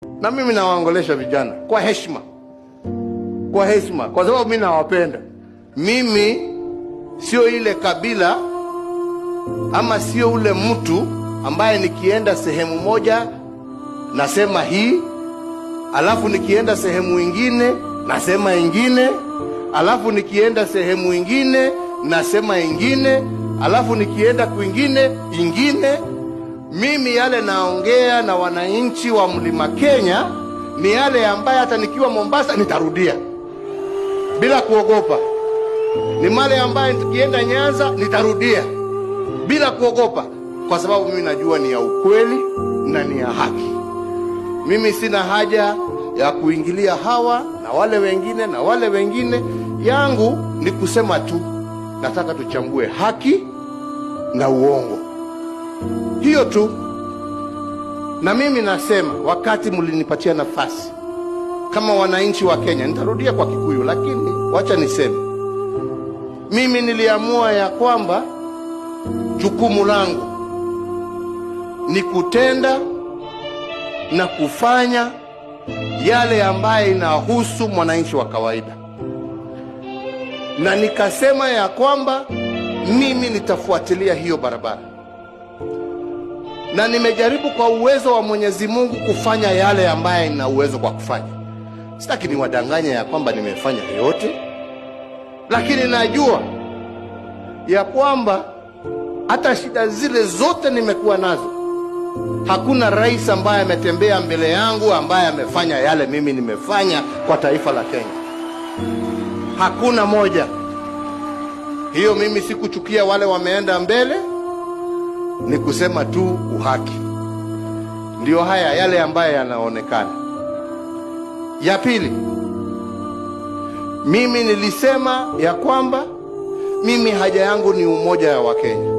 Na mimi nawaongelesha vijana kwa heshima, kwa heshima, kwa sababu mimi nawapenda. Mimi sio ile kabila ama sio ule mtu ambaye nikienda sehemu moja nasema hii, alafu nikienda sehemu ingine nasema ingine, alafu nikienda sehemu ingine nasema ingine, alafu nikienda kwingine ingine. Mimi yale naongea na wananchi wa Mlima Kenya ni yale ambaye hata nikiwa Mombasa nitarudia bila kuogopa. Ni male ambaye nikienda Nyanza nitarudia bila kuogopa, kwa sababu mimi najua ni ya ukweli na ni ya haki. Mimi sina haja ya kuingilia hawa na wale wengine na wale wengine. Yangu ni kusema tu, nataka tuchambue haki na uongo, hiyo tu. Na mimi nasema wakati mlinipatia nafasi kama wananchi wa Kenya, nitarudia kwa Kikuyu, lakini wacha niseme, mimi niliamua ya kwamba jukumu langu ni kutenda na kufanya yale ambaye inahusu mwananchi wa kawaida, na nikasema ya kwamba mimi nitafuatilia hiyo barabara, na nimejaribu kwa uwezo wa Mwenyezi Mungu kufanya yale ambaye nina uwezo kwa kufanya. Sitaki niwadanganye ya kwamba nimefanya yote, lakini najua ya kwamba hata shida zile zote nimekuwa nazo, hakuna rais ambaye ametembea mbele yangu ambaye amefanya yale mimi nimefanya kwa taifa la Kenya. Hakuna moja. Hiyo mimi sikuchukia wale wameenda mbele, ni kusema tu uhaki. Ndiyo haya yale ambayo yanaonekana. Ya pili, mimi nilisema ya kwamba mimi haja yangu ni umoja ya Wakenya.